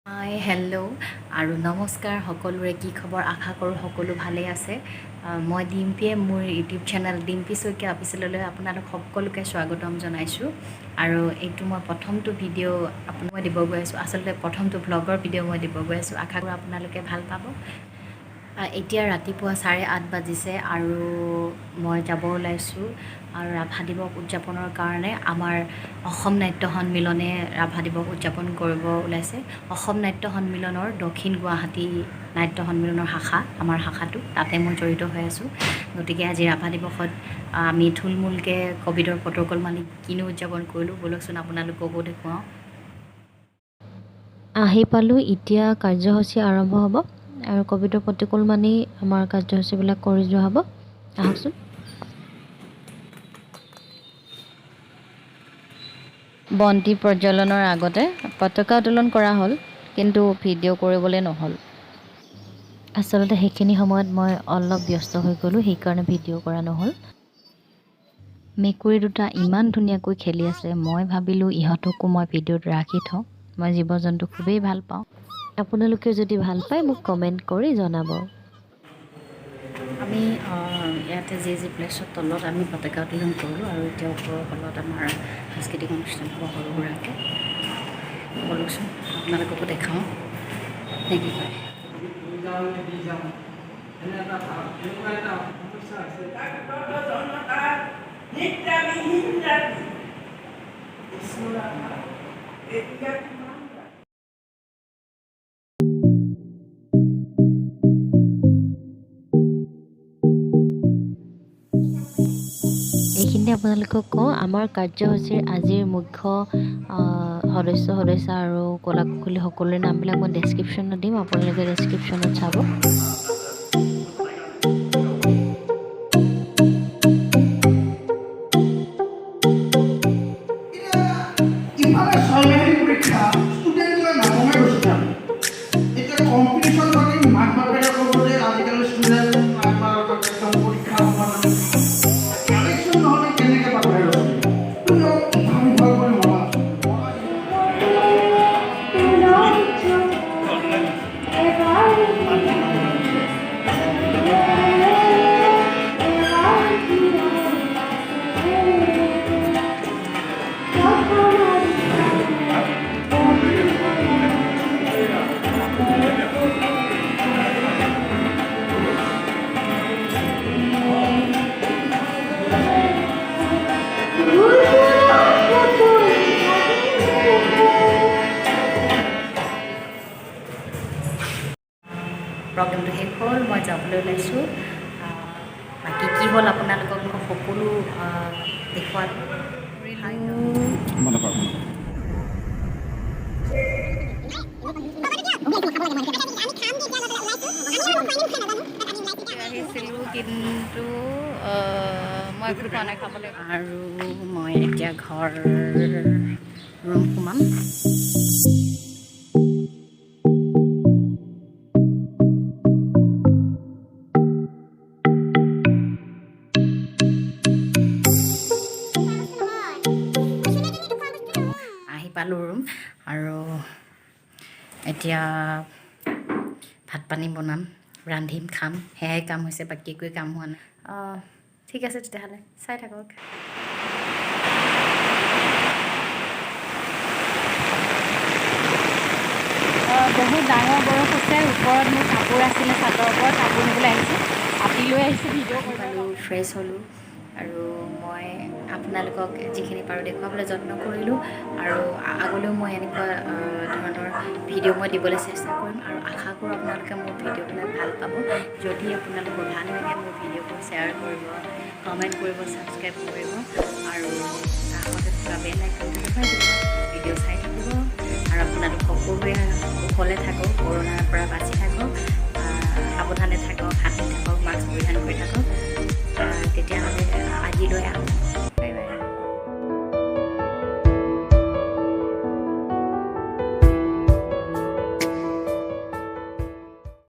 হাই, hello' আৰু নমস্কাৰ। সকলোৰে কি খবৰ? আশা কৰোঁ সকলো ভালেই আছে। মই ডিম্পীয়ে মোৰ ইউটিউব চেনেল ডিম্পী শইকীয়া অফিচিয়েললৈ আপোনালোক সকলোকে স্বাগতম জনাইছোঁ। আৰু এইটো মই প্ৰথমটো ভিডিঅ' আপোনাক মই দিব গৈ আছোঁ। আচলতে প্ৰথমটো ভ্লগৰ ভিডিঅ' মই দিব গৈ আছোঁ। আশা কৰোঁ আপোনালোকে ভাল পাব। এতিয়া ৰাতিপুৱা 8:30 বাজিছে আৰু মই যাব ওলাইছোঁ আৰু ৰাভা দিৱস উদযাপনৰ কাৰণে আমাৰ অসম নাট্য সন্মিলনে ৰাভা দিৱস উদযাপন কৰিব ওলাইছে। অসম নাট্য সন্মিলনৰ দক্ষিণ গুৱাহাটী নাট্য সন্মিলনৰ শাখা, আমাৰ শাখাটো, তাতে মই জড়িত হৈ আছোঁ। গতিকে আজি ৰাভা দিৱসত আমি থুলমূলকৈ ক'ভিডৰ প্ৰট'কল মানি কিনো উদযাপন কৰিলোঁ, ব'লকচোন আপোনালোককো দেখুৱাওঁ। আহি পালোঁ। এতিয়া কাৰ্যসূচী আৰম্ভ হ'ব আৰু ক'ভিডৰ প্ৰট'কল মানি আমাৰ কাৰ্যসূচীবিলাক কৰি যোৱা হ'ব। আহকচোন। বন্তি প্ৰজ্বলনৰ আগতে পতাকা উত্তোলন কৰা হ'ল, কিন্তু ভিডিঅ' কৰিবলৈ নহ'ল। আচলতে সেইখিনি সময়ত মই অলপ ব্যস্ত হৈ গ'লোঁ, সেইকাৰণে ভিডিঅ' কৰা নহ'ল। মেকুৰী দুটা ইমান ধুনীয়াকৈ খেলি আছে, মই ভাবিলোঁ ইহঁতকো মই ভিডিঅ'ত ৰাখি থওঁ। মই জীৱ জন্তু খুবেই ভাল পাওঁ। আপোনালোকেও যদি ভাল পায়, মোক কমেণ্ট কৰি জনাব। আমি ইয়াতে জে জি প্লেচৰ তলত আমি পতাকা উত্তোলন কৰিলোঁ আৰু এতিয়া ওপৰৰ হলত আমাৰ সাংস্কৃতিক অনুষ্ঠান হ'ব সৰু সুৰাকৈ। ব'লকচোন, আপোনালোককো দেখাওঁ, নে কি কয়? যাওঁ নে দি যাওঁ, এনে এটা ভাৱ, এনেকুৱা এটা সমস্যা হৈছে। জনতা নিদ্ৰাবিহীন ৰাতি বিষ্ণুৰাভা এতিয়া কিমান ৰাতি? এইখিনিতে আপোনালোকক কওঁ, আমাৰ কাৰ্যসূচীৰ আজিৰ মুখ্য সদস্য সদস্যা আৰু কলা কুশলী সকলোৰে নামবিলাক মই ডেছক্ৰিপশ্যনত দিম, আপোনালোকে ডেছক্ৰিপশ্যনত চাব। ইফালে ছয়মাহিলী পৰীক্ষা, ষ্টুডেণ্টবিলাক নকমে গৈছে। এতিয়া কম্পিটিশ্যন পাতি মাক বাপেকে ক'ব যে আজিকালি ষ্টুডেণ্ট আমাৰ একদম পৰীক্ষা সময়ত কালেকশ্যন নহ'লে কেনেকৈ পাব? তুমি অলপ ইফাল সিফাল কৰি মৰা। প্ৰগ্ৰেমটো শেষ হ'ল, মই যাবলৈ ওলাইছোঁ। বাকী কি হ'ল আপোনালোকক মই সকলো দেখুৱালোঁ। বন্ধ কৰক। আহিছিলোঁ, কিন্তু মই একো খোৱা নাই খাবলৈ। আৰু মই এতিয়া ঘৰ ৰুম সোমাম। আহি পালোঁ ৰুম আৰু এতিয়া ভাত পানী বনাম, ৰান্ধিম, খাম, সেয়াই কাম হৈছে, বাকী একোৱে কাম হোৱা নাই। ঠিক আছে তেতিয়াহ'লে, চাই থাকক। বহুত ডাঙৰ বৰফ হৈছে। ওপৰত মোৰ কাপোৰ আছিলে, চাদৰ ওপৰত কাপোৰ নিবলৈ আহিছোঁ, ছাতি লৈ আহিছোঁ ভিডিঅ' আহি কৰিব। পালোঁ, ফ্ৰেছ হ'লোঁ আৰু মই আপোনালোকক যিখিনি পাৰোঁ দেখুৱাবলৈ যত্ন কৰিলোঁ। আৰু আগলৈও মই এনেকুৱা ধৰণৰ ভিডিঅ' মই দিবলৈ চেষ্টা কৰিম আৰু আশা কৰোঁ আপোনালোকে মোৰ ভিডিঅ'বিলাক ভাল পাব। যদি আপোনালোকৰ ভাল লাগে, মোৰ ভিডিঅ'বোৰ শ্বেয়াৰ কৰিব, কমেণ্ট কৰিব, ছাবস্ক্ৰাইব কৰিব আৰু কাষতে থকা বেল আইকনটো দবাই দিব। ভিডিঅ' চাই থাকিব আৰু আপোনালোক সকলোৱে কুশলে থাকক।